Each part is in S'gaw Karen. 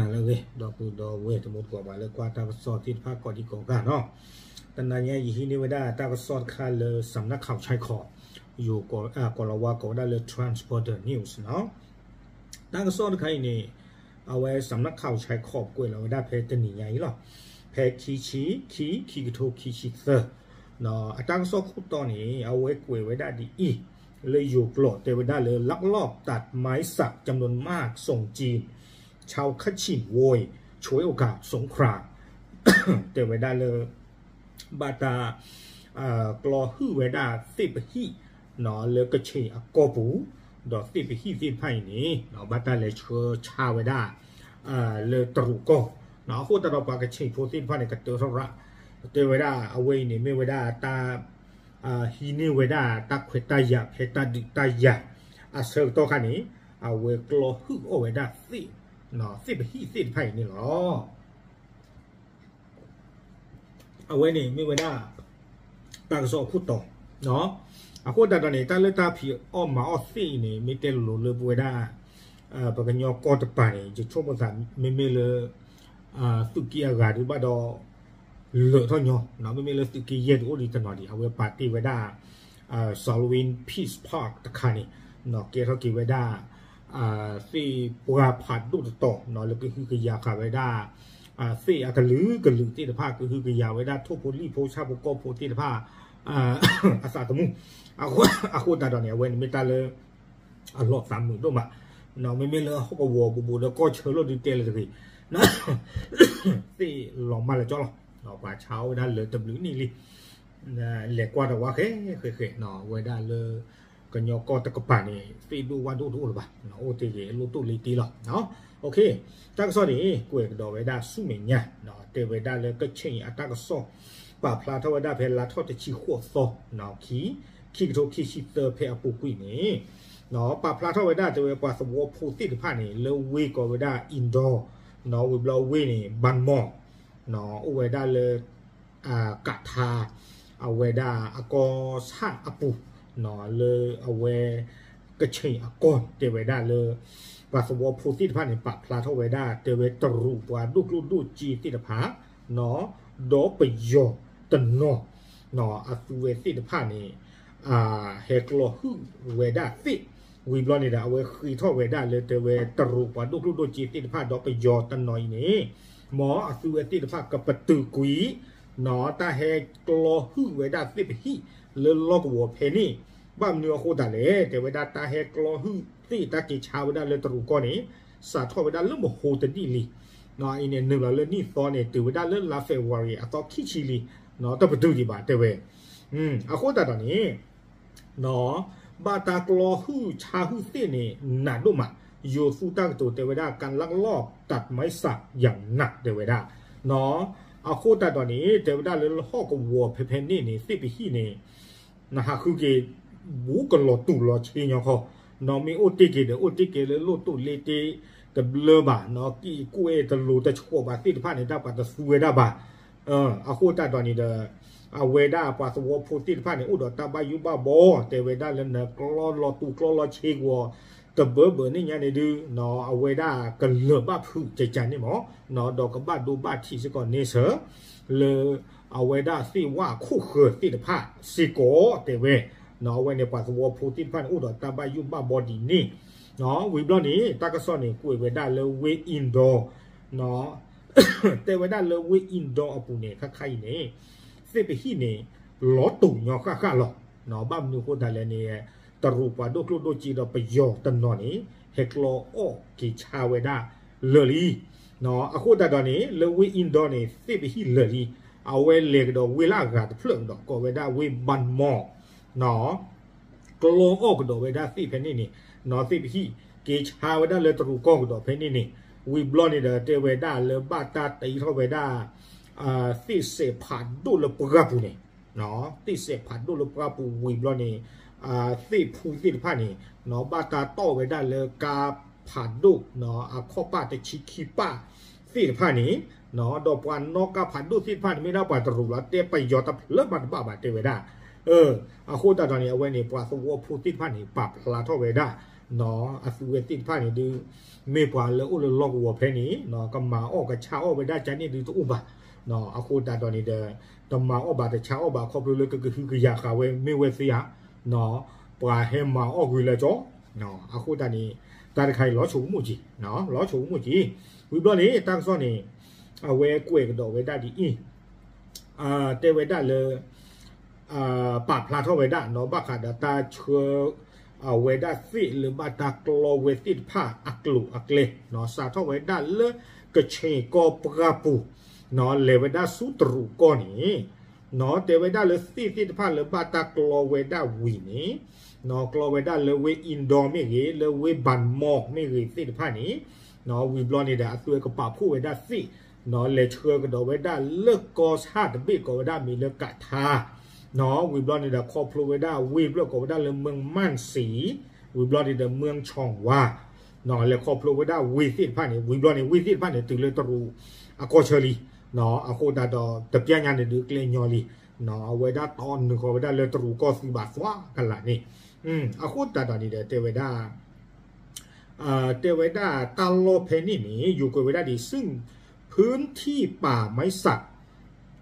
နၤလၢအဂ့ၤ ဒီပုၢ်ဒီဝဲၢ်တံၤသကိး ပှၤလၢကွၢ်တၢ်ကစီၣ်သ့ၣ်တဖၣ်ကိးဒံကိးဂၤနီၤ, တနၤညါယဟံးန့ၢ်ဝဲဒၣ်တၢ်ကစီၣ်တခါလၢ စၣ်နၢ်ခးဆဲးခီး ယိၤ ကိးလၤဝါကိးဝဲဒၣ်လၢ Transborder News နီၤ. တၢ်ကစီၣ်တခါအံၤန့ၣ် အဝဲစၣ်နၢ်ခးဆဲးခီးကွဲးလီၤဝဲဒၣ်ဖဲတနံၤညါအံၤလီၤ. ဖဲခံဆံခံ ခံကထိခံဆံသၢ အတၢ်ကစီၣ်ခိၣ်တီန့ၣ် အဝဲကွဲးဝဲဒၣ်ဒ်အံၤ, လၢယိၤကျိာ်တဲဝဲဒၣ်လၢ ลักลอบตัดไม้สักจำนวนมากส่งจีน ชาวคัชชินโวย ฉวยโอกาสสงคราม တဲဝဲဒၣ်လၢ ဘၣ်တၢ် ကျီဟုၣ်ဝဲဒၣ်သ့ၣ်ပဟံၣ် လၢကခ့ၣ်အကီၢ်ပူၤ, ဒီးသ့ၣ်ပဟံၣ်သ့ၣ်တဖၣ်အံၤန့ၣ် ဘၣ်တၢ်လဲၤဆှၢဆါဝဲဒၣ် လၢတရူးကီၢ်, အဃိသတးဒီးပှၤကခ့ၣ်ဖိသ့ၣ်တဖၣ်န့ၣ် ကတၢၢ်ထီၣ်ရၣ်, တဲဝဲဒၣ်အဝဲအံၤန့ၣ် မ့ၢ်ဝဲဒၣ်တၢ် ဟံးန့ၢ်ဝဲဒၣ်တၢ်ခွဲးတၢ်ယာ်ဖဲတၢ်ဒုးတၢ်ယၤ အဆၢကတီၢ်ခါန့ၣ် အဝဲကျီဟုၣ်အီၣ်ဝဲဒၣ်သ့ၣ်, သ့ၣ်ပဟံၣ်သ့ၣ်တဖၣ်အံၤန့ၣ်လီၤ. အဝဲန့ၣ်မ့ၢ်ဝဲဒၣ် တၢ်ကစီၣ်အခိၣ်တီ, အဃိသတးဒီးန့ၣ် တၢ်လၢတၢ်ဖံးအီၣ်မၤအီၣ်သ့ၣ်အံၤန့ၣ် မ့ၢ်တဲလိၤလိၤလၢပဝဲဒၣ် ပကညီကီၢ်တပၤန့ၣ် ယဆိကမိၣ်သး မ့မ့ၢ်လၢ သုးက့အဂၤဒုးဘၣ်ဒီး လၢာ်ထီၣ်ညီ, မ့မ့ၢ်လၢသုးက့ယဲၢ်ဒုးအိၣ်ဒံးတနီၤဒံး အဝဲပာ်တ့ၢ်ဝဲဒၣ် Salween Peace Park တခါန့ၣ် ကဲထီၣ်က့ၤဝဲဒၣ် သ့ၣ်ပှၢ်ဖးဒိၣ်တတီၤ လၢကဟုကယာ်ဃာ်ဝဲဒၣ် သ့ၣ်အကလုာ်ကလုာ်သ့ၣ်တဖၣ် ကဟုကယာ်ဝဲဒၣ်ထိၣ်ဖိလံၣ်ဖိဆၣ်ဖိကီၢ်ဖိသ့ၣ်တဖၣ် အသးသမူ, အဃိသတးဒီးန့ၣ် အဝဲန့ၣ်မ့ၢ်တၢ်လၢ အလီၤသးမုာ်ဒိၣ်မး, မ့မ့ၢ်လၢဟီၣ်ကဝီၤဘူးဘူးဒီးကီၢ်ဆၢလိာ်ဒုးတဲလၢတဂ့ၤ သ့ၣ်လီၤမၢ်လၢကၠီလီၤ, ပှၤဆါအီၣ်ဝဲဒၣ်လၢတဘျုးနံၣ်လံ, လဲၤကွၢ်တဝါဃဲဃဲဃဲ ဝဲဒၣ်လၢ ကညီကီၢ်တကပၤန့ၣ် သ့ၣ်ဒိၣ်ဝၣ်ဒိၣ်တအိၣ်လၢၤဘၣ်, အိၣ်တ့ၢ်ဂ့ၤလိၣ်တိၣ်လ့တ့ၢ်လီၤ. တၢ်ကစီၣ်န့ၣ် ကွဲးကဒီးဝဲဒၣ်ဆူမဲာ်ညါ, တဲဝဲဒၣ်လၢကခ့ၣ်အတၢ်ကစီၣ် ပာ်ဖျါထီၣ်ဝဲဒၣ်ဖဲလါထီၣ်တဆံဃိးသီ ခံ ခံကထိခံဆံသၢဖဲအပူၤကွံာ်န့ၣ် ပာ်ဖျါထီၣ်ဝဲဒၣ်တဲဝဲပှၤသဝီဖိသ့ၣ်တဖၣ်န့ၣ် လၢဝ့ၢ်ကိးဝဲဒၣ် Indore, ဝ့ၢ်ဘျီဝ့ၢ်န့ၣ် ဘၣ်မီၢ် အိၣ်ဝဲဒၣ်လၢ ကးထါ အဝဲဒၣ်အကီၢ်ဆၣ်အပူၤ လၢအဝဲ ကခ့ၣ်အကီၢ်တဲဝဲဒၣ်လၢ ပှၤသဝီဖိသ့ၣ်တဖၣ်န့ၣ် ပာ်ဖျါထီၣ်ဝဲဒၣ်တဲဝဲတရူးပှၤဒိၣ်ကျိၣ်ဒိၣ်စ့သ့ၣ်တဖၣ် ဒီးပယီၤတနီၤ အသုဝဲသ့ၣ်တဖၣ်န့ၣ် ဟဲကျီဟုၣ်ဝဲဒၣ်သ့ၣ်, ဝံၤဘျီန့ၣ်ဒီး အဝဲဃ့ထီၣ်ဝဲဒၣ်လၢတဲဝဲတရူးပှၤဒိၣ်ကျိၣ်ဒိၣ်စ့သ့ၣ်တဖၣ်ဒီးပယီၤတနီၤအံၤန့ၣ် မ်အသုဝဲသ့ၣ်တဖၣ်ကပတုာ်ကွံာ် တၢ်ဟဲကျီဟုၣ်ဝဲဒၣ်သ့ၣ်ပဟံၣ်လၢလီၢ်ကဝီၤဖဲန့ၣ်, ဘၣ်မနုၤအဃိသတးလဲၣ် တဲဝဲဒၣ်တၢ်ဟဲကျီဟုၣ်သ့ၣ်တၢ်က့ၤဆါဝဲဒၣ်လၢတရူးကီၢ်န့ၣ် စးထီၣ်ဝဲဒၣ်လၢမဟိတနံၣ်လံ, အံၤန့ၣ် နုာ်လီၤလၢနံၣ်သီန့ၣ် တုၤဝဲဒၣ်လၢလါ February အသီခံဆံလံ, တပတုာ်ဒံးဘၣ်တဲဝဲ, အဃိသတးဒီးန့ၣ် ဘၣ်တၢ်ကျီဟုၣ်ဆါဟုၣ်သ့ၣ်န့ၣ် နးဒိၣ်မး, ယိၤသူတၢ်ကတိၤတဲဝဲဒၣ် การลักลอบตัดไม้สักอย่างหนัก တဲဝဲဒၣ်, အဃိသတးဒီးန့ၣ် တဲဝဲဒၣ်လၢလၢဟီၣ်ကဝီၤဖဲဖဲန့ၣ်န့ၣ် သ့ၣ်ပဟံၣ်န့ၣ် နဟးဃုက့ၤ ဘူးကလီၤတူာ်လီၤဆ့ညီခီ, နီၢ်မ့ၢ်အိၣ်တ့ၢ်က့ၤဒီး အိၣ်တ့ၢ်က့ၤလၢလိၣ်တိၣ်လ့တ့ၢ်တဘျၢဘၣ်, နီၢ်က့ၣ်ကူၣ်အဲၣ်တလိၤတဆှီးဘၣ်သ့ၣ်တဖၣ်န့ၣ် တၢ်ပှၤတသူဝဲဒၣ်ဘၣ် အဃိသတးဒီးန့ၣ်ဒီး အဝဲဒၣ်ပှၤသဝီဖိသ့ၣ်တဖၣ်န့ၣ် အိၣ်ဒီးတၢ်ဘၣ်ယိၣ်ဘၣ်ဘီ တဲဝဲဒၣ်လၢနကျီလီၤတူာ်ကျီလီၤဆ့ကဝီၤ တဘၢဘၢန့ၣ်ညါန့ၣ်ဒုး အဝဲဒၣ်ကလၢာ်ဘၣ်ဖုးကကန့ၣ်မး, ဒီးကဘၣ်ဒိဘၣ်ထံးစ့ၢ်ကီးန့ဆၢၣ် လၢအဝဲဒၣ်သ့ၣ်ဝၣ်ခိၣ်ဃၢၤသ့ၣ်တဖၣ်စ့ၢ်ကီးတဲဝဲ, အဝဲန့ၣ်ပှၤသဝီဖိသ့ၣ်တဖၣ်န့ၣ် အိၣ်ဒီးတၢ်ဘၣ်ယိၣ်ဘၣ်ဘီဒ်န့ၣ်, ဝံၤဘျီန့ၣ် တၢ်ကစီၣ်န့ၣ် ကွဲးဝဲဒၣ်လၢဝ့ၢ် Indore တဲဝဲဒၣ်လၢဝ့ၢ် Indore အပူၤန့ၣ် ခါခါအံၤန့ၣ် သ့ၣ်ပဟံၣ်န့ၣ် လီၤတူာ်ညီဃၣ်ဃၣ်လီၤ. ဘၣ်မနုၤအဃိသတးလဲၣ်န့ၣ် တရူးပှၤဒိၣ်ကျိၣ်ဒိၣ်စ့ဒီးပယီၤတနီၤန့ၣ် ဟဲကျီအီၣ်က့ၤဆါဝဲဒၣ်လၢာ်လံ. အဃိသတးဒီးန့ၣ် လၢဝ့ၢ် Indore န့ၣ် သ့ၣ်ပဟံၣ်လၢာ်လံ. အဝဲလဲၤကဒီးဝ့ၢ်လၢအဂၤတဖျၢၣ်ကဒီး ကိးဝဲဒၣ်ဝ့ၢ် ဘၣ်မီၢ် ကျီအီၣ်ကဒီးဝဲဒၣ်သ့ၣ်ဖဲန့ၣ်န့ၣ်, သ့ၣ်ပဟံၣ်က့ၤဆါဝဲဒၣ်လၢတရူးကီၢ်ကဒီးဖဲန့ၣ်န့ၣ်, ဝံၤဘျီန့ၣ်ဒီး တဲဝဲဒၣ်လၢဘၣ်တၢ်တ့ထီၣ်ဝဲဒၣ် သ့ၣ်စဲးဖးဒိၣ်လၢပှၢ်ပူၤန့ၣ်, သ့ၣ်စဲးဖးဒိၣ်လၢပှၢ်ပူၤဝံၤဘျီန့ၣ် သ့ၣ်ဖူသ့ၣ်တဖၣ်န့ၣ် ဘၣ်တၢ်တီၣ်ဝဲဒၣ်လၢကါဖးဒိၣ် အခီၣ်ပၢ်တဆံခံပၢ်သ့ၣ်တဖၣ်န့ၣ်, ဒီးပှၤနီၣ်ကါဖးဒိၣ်သ့ၣ်တဖၣ်န့ၣ် မ့ၢ်ဒၣ်ပှၤတရူးလီၤ တဲပယီၤတဖျၢၣ်မးတဘၣ်ဘၣ်တဲဝဲဒၣ်. အဃိသတးဒီးန့ၣ် အဝဲန့ၣ် ပှၤသဝီဖိသ့ၣ်တဖၣ်န့ၣ် ပာ်ဖျါထီၣ်ဝဲဒၣ် အသုဝဲသ့ၣ်တဖၣ်န့ၣ်ဒုး မ့ၢ်ပှၤလၢအိၣ်လၢလီၢ်ကဝီၤဖဲန့ၣ် ကမၤအီၣ်ကဆါအီၣ်ဝဲဒၣ်ကန့ၣ်ဒုးတအိၣ်ဘၣ်. အဃိသတးဒီးန့ၣ်ဒီး တမၤအီၣ်ဘၣ်တဆါအီၣ်ဘၣ် ခီဖျိလၢကကဟုကယာ်ဃာ်ဝဲမ့ၢ်ဝဲသ့ဧါ, ပှၤဟဲမၤအီၣ်ကွံာ်လၢကၠီ အဃိသတးန့ၣ် တၢ်တခါအံၤလီၤဆိကမိၣ်က့ၤ, လီၤဆိကမိၣ်က့ၤ. ဝံၤဘျီန့ၣ် တၢ်ကစီၣ်န့ၣ် အဝဲကွဲးကဒီးဝဲဒၣ်ဒ်အံၤ တဲဝဲဒၣ်လၢ ပာ်ဖျါထီၣ်ဝဲဒၣ်နီၤ ဘၣ်ဃးဒီးတၢ်ဆှၢ အဝဲဒၣ်သ့ၣ်လၢဘၣ်တၢ်ကျီဝဲသ့ၣ်တဖၣ်အကျိၤအကျဲနီၤ စးထီၣ်ဝဲဒၣ်လၢကခ့ၣ်ကီၢ်ပှၢ်ပူၤနီၤ လဲၤဝဲဒၣ်ဆူတရူးကီၢ်န့ၣ်နီၤ တဲဝဲဒၣ်လၢသ့ၣ်သ့ၣ်တဖၣ်လၢဘၣ်တၢ်ကျီဝဲဒၣ်ဝံၤန့ၣ်နီၤ ကျီဝဲဒၣ်လၢဝ့ၢ် Indore မ့ၢ်ဂ့ၤ လၢဝ့ၢ် Bangkok မ့ၢ်ဂ့ၤသ့ၣ်တဖၣ်န့ၣ်နီၤ ဝံၤဘျီန့ၣ်ဒီး အသုဝဲကပာ်ဖှိၣ်ဝဲဒၣ်သ့ၣ်နီၤ လဲၤဆှၢကဒီးဝဲဒၣ်လၢကီၢ်ဆၣ်တဘ့ၣ်ကိးဝဲဒၣ်မ့ၢ်လၢ Qatar နီၤ ဝံၤဘျီန့ၣ်ဒီး ခီဖျိဝဲဒၣ်ဝ့ၢ်ဖျၢၣ်ကိးဝဲဒၣ်လၢ Myanmar စံ ဝံၤဘျီန့ၣ်ဒီး Myeongchon ဝါ နီၤ လဲၤခီဖျိဝဲဒၣ်ဝ့ၢ်သ့ၣ်တဖၣ်န့ၣ် ဝံၤဘျီန့ၣ် ဝ့ၢ်သ့ၣ်တဖၣ်န့ၣ် တုၤလၢတရူးအကီၢ်ဆၢလံနီၤ အဃိသတးဒီး တပျၢ်ညါန့ၣ်ဒုးကျဲညီလံနီၤ အဝဲဒၣ်တီနုာ်ဃီၤဝဲဒၣ်လၢတရူးကီၢ်သုးဘၣ်သွါကလာ်န့ၣ် အဃိသတးဒီးန့ၣ်ဒီး တဲဝဲဒၣ် တဲဝဲဒၣ်တၢ်လီၢ်ဖဲန့ၣ်န့ၣ် ယိၤကွဲးဝဲဒၣ်ဒ် ซึ่งพื้นที่ป่าไม้สัก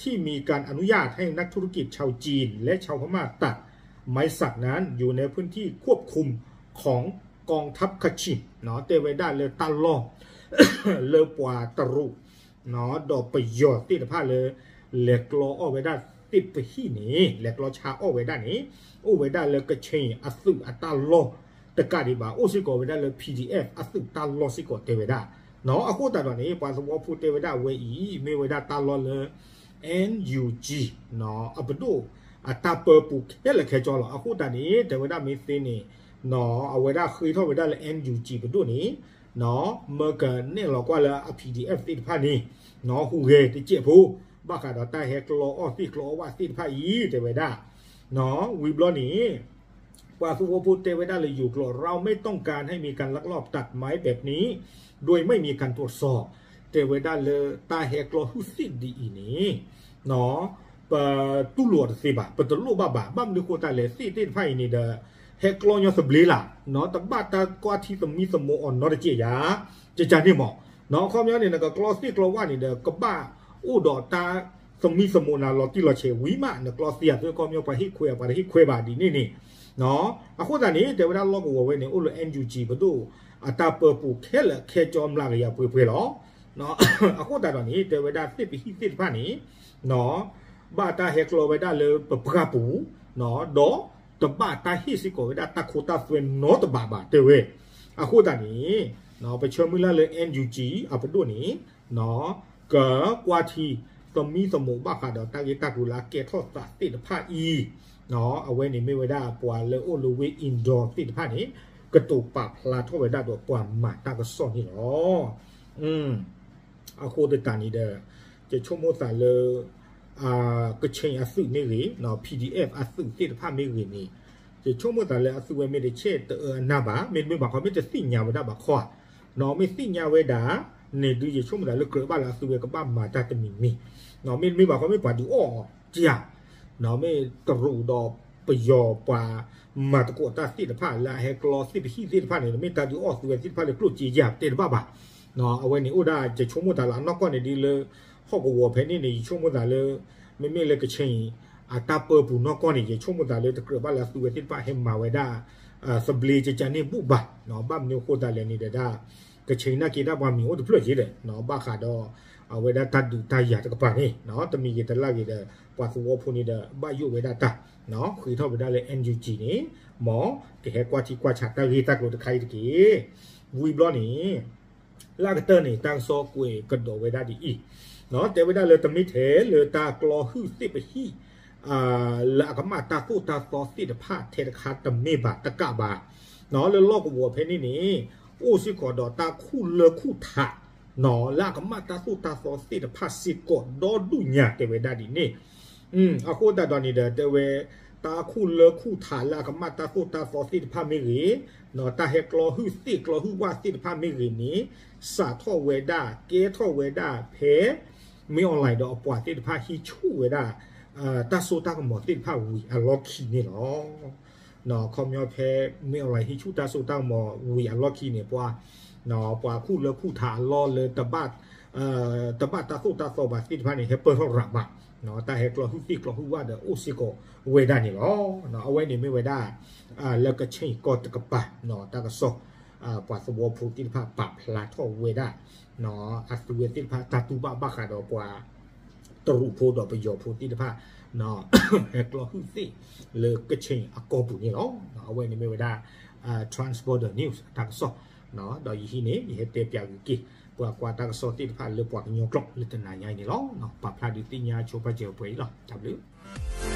ที่มีการอนุญาตให้นักธุรกิจชาวจีนและชาวพม่าตัดไม้สักนั้นอยู่ในพื้นที่ควบคุมของกองทัพ Kachin နီၤ တဲဝဲဒၣ်လၢတၢ်လီၢ် လၢပှၤတရူး နီၤ ဒီးပယီၤသ့ၣ်တဖၣ်လၢ လဲၤကျီအီၣ်ဝဲဒၣ်သ့ၣ်ပဟံၣ်န့ၣ် လဲၤကျီဆါအီၣ်ဝဲဒၣ်န့ၣ် အိၣ်ဝဲဒၣ်လၢကခ့ၣ်အသုးအတၢ်လီၢ်တကးဒံးဘၣ် အိၣ်စ့ၢ်ကီးဝဲဒၣ်လၢ P D F အသုးတၢ်လီၢ်စ့ၢ်ကီးတဲဝဲဒၣ် နီၤ အဃိသတးဒီးန့ၣ် ပှၤသဝီဖိတဲဝဲဒၣ်အဝဲအံၤ မ့ၢ်ဝဲဒၣ်တၢ်လီၢ်လၢ N U G နီၤ အပဒိၣ်အတၢ်ပၢပူၤခဲလၢာ်ခဲဆ့လီၤ အဃိသတးန့ၣ် တဲဝဲဒၣ်မ့ၢ်သ့န့ၣ် နီၤ အဝဲဒၣ်ဃ့ထီၣ်ဝဲဒၣ်လၢ N U G ပဒိၣ်န့ၣ် နီၤ မၢကနဲၣ်လီၤကွၢ်လၢအ P D F သ့ၣ်တဖၣ်န့ၣ် နီၤ ဟူးဂဲၤတစဲးဖိ ဘၣ်ဃးဒီးတၢ်ဟဲကျီအီၣ်သ့ၣ်ကျီအီၣ်ဝၣ်သ့ၣ်တဖၣ်အံၤ တဲဝဲဒၣ် နီၤ ဝံၤဘျီန့ၣ် ပှၤသဝီဖိတဲဝဲဒၣ်လၢယိၤကျိာ် เราไม่ต้องการให้มีการลักลอบตัดไม้แบบนี้ โดยไม่มีการตรวจสอบ တဲဝဲဒၣ်လၢတၢ်ဟဲကျီဟုၣ်သ့ၣ်ဒ်အံၤန့ၣ် နီၤ ပတူၢ်လိာ်တသ့ဘၣ် ပတလိၣ်ဘၣ်ဘၣ် ဘၣ်မနုၤဃိသတးလဲၣ် သ့ၣ်သ့ၣ်တဖၣ်အံၤန့ၣ်ဒီး ဟဲကျီညီသဘျ့လၢ် နီၤ တဘၣ်တၢ်ကွၢ်ထံသမံသမိးအီၤနီတစဲးယၤ ကကန့ၣ်မး နီၤ အခီပညီန့ၣ် နကကျီသ့ၣ်ကျီဝၣ်န့ၣ်ဒီး ကဘၣ်အိၣ်ဒီးတၢ်သမံသမိးနၤလီၤတံၢ်လီၤဆဲးဝံၤမး နကျီသ့ၣ်အသိး အခီပညီပှၤဟ့ၣ်ခွဲး ပှၤတဟ့ၣ်ခွဲးဘၣ်ဒ်န့ၣ်န့ၣ် နီၤ အဃိသတးန့ၣ် တဲဝဲဒၣ်လီၢ်ကဝီၤဝဲန့ၣ် အိၣ်လၢ N U G ပဒိၣ်အတၢ်ပၢပူၤခဲလၢာ်ခဲဆ့မျးကယၤပှဲၤပှဲၤလီၤ အဃိသတးဒီးန့ၣ် တဲဝဲဒၣ်သ့ၣ်ပဟံၣ်သ့ၣ်တဖၣ်န့ၣ် နီၤ ဘၣ်တၢ်ဟဲကျီဝဲဒၣ်လၢပပှၢ်ပူၤ နီၤ ဒီးတဘၣ်တၢ်ဟ့ၣ်စ့ၢ်ကီးဝဲဒၣ်တၢ်ခိတၢ်သွဲနီတဘ့ၣ်ဘၣ်တဲဝဲ အဃိသတးန့ၣ် နီၤ ပဆၢမုၢ်လၢ်လၢ N U G အပဒိၣ်န့ၣ် နီၤ ကကွၢ်ထံ သမံသမိးဘၣ်ဃးဒီးတၢ်ဂ့ၢ်တၢ်ကျိၤလၢအကဲထီၣ်သးသ့ၣ်တဖၣ်အံၤ နီၤ အဝဲန့ၣ်မ့ၢ်ဝဲဒၣ်ပှၤလၢအိၣ်လၢဝ့ၢ် Indore သ့ၣ်တဖၣ်န့ၣ် ကတိၤပာ်ဖျါထီၣ်ဝဲဒၣ်ဒီးပှၤမၤတၢ်ကစီၣ်န့ၣ်လီၤ. အဃိသတးန့ၣ်ဒီး ယဆိကမိၣ်သးလၢ ကခ့ၣ်အသုးမ့ၢ်ဂ့ၤ P D F အသုးသ့ၣ်တဖၣ်မ့ၢ်ဂ့ၤန့ၣ် ယဆိကမိၣ်သးလၢအသုဝဲမ့ၢ်တဆဲးတအၢအနၢ်ဘၣ် မ့တမ့ၢ်ဘၣ်ခီ မ့ၢ်တသ့ၣ်ညါဝဲဒၣ်ဘၣ်ခီဧါ နီၤ မ့ၢ်သ့ၣ်ညါဝဲဒၣ်န့ၣ်ဒုး ယဆိကမိၣ်သးလၢကြၢးဘၣ်လၢအသုဝဲကဘၣ်မၤတၢ်တမံၤမံၤ နီၤ မ့တမ့ၢ်ဘၣ်ခီ မ့ၢ်ပှၤဒုးအီၣ်အီၤကယၤ နီၤ မ့ၢ်တရူးဒီးပယီၤပှၤမၤသကိးတၢ်သ့ၣ်တဖၣ်လၢအဟဲကျီသ့ၣ်ပဟံၣ်သ့ၣ်တဖၣ်န့ၣ် မ့ၢ်တၢ်ဒုးအီၣ်သုဝဲသ့ၣ်တဖၣ်လၢကျိၣ်စ့ယၤ ပတဲတဘၣ်ဘၣ် နီၤ အဝဲန့ၣ်အိၣ်ဒၣ် ယဆိကမိၣ်သးလၢအနီၢ်ကီၢ်န့ၣ်ဒုးလၢ ဟီၣ်ကဝီၤဖဲန့ၣ်န့ၣ် ယဆိကမိၣ်သးလၢ မ့မ့ၢ်လၢကခ့ၣ်အတၢ်ပၢပူၤနီၢ်ကီၢ်န့ၣ် ယဆိကမိၣ်သးလၢတကြၢးဘၣ်လၢအသုဝဲသ့ၣ်တဖၣ်ဟဲမၤဝဲဒၣ် သဘျ့ကကန့ၢ်ဘူၣ်ဘၣ် နီၤ ဘၣ်မနုၤအဃိသတးလဲၣ်န့ၣ်ဒီးဒၣ် ကခ့ၣ်နာ်က့တၢ်ပှၤမံၤအိၣ်တဖျၢၣ်က့ဒီး နီၤ ဘၣ်ဃးဒီး အဝဲဒၣ်တၢ်ဒုးတၢ်ယၤတကပၤန့ၣ် နီၤ တမံၤဂ့ၤတလၢ်ဂ့ၤဒီး ပှၤသဝီဖိန့ၣ်ဒီး ဘၣ်ယိၣ်ဝဲဒၣ်တၢ် နီၤ ဃ့ထီၣ်ဝဲဒၣ်လၢ N U G န့ၣ် မ်ကဟဲကွၢ်ထံကွၢ်ဆးတၢ်ဂ့ၢ်တၢ်ကျိၤတခါအံၤတက့ၢ်. ဝံၤဘျီန့ၣ် လၢအကတၢၢ်န့ၣ် တၢ်ကစီၣ်ကွဲးကဒီးဝဲဒၣ်ဒ်အံၤ, တဲဝဲဒၣ်လၢတမ့ၢ်ထဲလၢတၢ်ကျီဟုၣ်သ့ၣ်ပဟံၣ် လၢအကမၣ်တၢ်သိၣ်တၢ်သီသ့ၣ်တဖၣ်ထဲတခါတမ့ၢ်ဘၣ်တကးဘၣ်, လၢလီၢ်ကဝီၤဖဲန့ၣ်န့ၣ် အိၣ်စ့ၢ်ကီးဒီးတၢ်ခူၣ်လၢခူၣ်ထး လၢအကမၣ်တၢ်သိၣ်တၢ်သီသ့ၣ်တဖၣ်စ့ၢ်ကီးဒီဒူၣ်ညါတဲဝဲဒၣ်ဒ်န့ၣ် အဃိသတးဒီးန့ၣ်ဒီး တဲဝဲ တၢ်ခူၣ်လၢခူၣ်ထးလၢအကမၣ်တၢ်သိၣ်တၢ်သီသ့ၣ်တဖၣ်မ့ၢ်ဂ့ၤ, တၢ်ဟဲကျီဟုၣ်သ့ၣ်ကျီဟုၣ်ဝၣ်သ့ၣ်တဖၣ်မ့ၢ်ဂ့ၤန့ၣ် စးထီၣ်ဝဲဒၣ် ကဲထီၣ်ဝဲဒၣ်ဖဲ မင်းအောင်လှိုင် ဒီးအပှၤသ့ၣ်တဖၣ်ဟံးဆူၣ်ဝဲဒၣ် တၢ်စိတၢ်ကမီၤသ့ၣ်တဖၣ်ဝံၤအလီၢ်ခံန့ၣ်လီၤ. ခီပညီဖဲ မင်းအောင်လှိုင် ဟံးဆူၣ်တၢ်စိတၢ်ကမီၤဝံၤအလီၢ်ခံန့ၣ် ပှၤ ပှၤခူၣ်လၢခူၣ်ထးအလီၢ်လၢ တဘၣ်တၢ်သိၣ်တၢ်သီဘၣ်သ့ၣ်တဖၣ်န့ၣ် ဟဲပၢၢ်ထီၣ်ရၤမး, တၢ်ဟဲကျီဟုၣ်သ့ၣ်ကျီဟုၣ်ဝၣ်ဒီးအိၣ်စ့ၢ်ကီးဝဲဒၣ်န့ၣ်လီၤ. အဝဲန့ၣ်မ့ၢ်ဝဲဒၣ် လၢကခ့ၣ်ကီၢ်တကပၤ တၢ်ကစီၣ် ပှၤသဝီဖိသ့ၣ်တဖၣ်ပာ်ဖျါထီၣ်ဝဲဒၣ် အသုဝဲသ့ၣ်တဖၣ်တၢ်တူၢ်ဘၣ်ဘၣ်ဃးဒီးပှၤ တရူးဖိဒီးပယီၤဖိသ့ၣ်တဖၣ် ဟဲကျီဟုၣ်သ့ၣ်လၢကခ့ၣ်အကီၢ်ပူၤန့ၣ်လီၤ. အဝဲန့ၣ်မ့ၢ်ဝဲဒၣ် Trans Border News အတၢ်ကစီၣ်, ဒီးယဟံးန့ၣ် ယဟဲတဲပၠးဂ့ၤက့ၤ ပှၤကွၢ်တၢ်ကစီၣ်သ့ၣ်တဖၣ်လၢပှၤကညီကျိာ်လၢတနၤညါအံၤန့ၣ်လီၤ. ပာ်ဖျါဒုးသ့ၣ်ညါဆိပာ်စၢၤပှဲၤအံၤလီၤ. တၢ်ဘျုး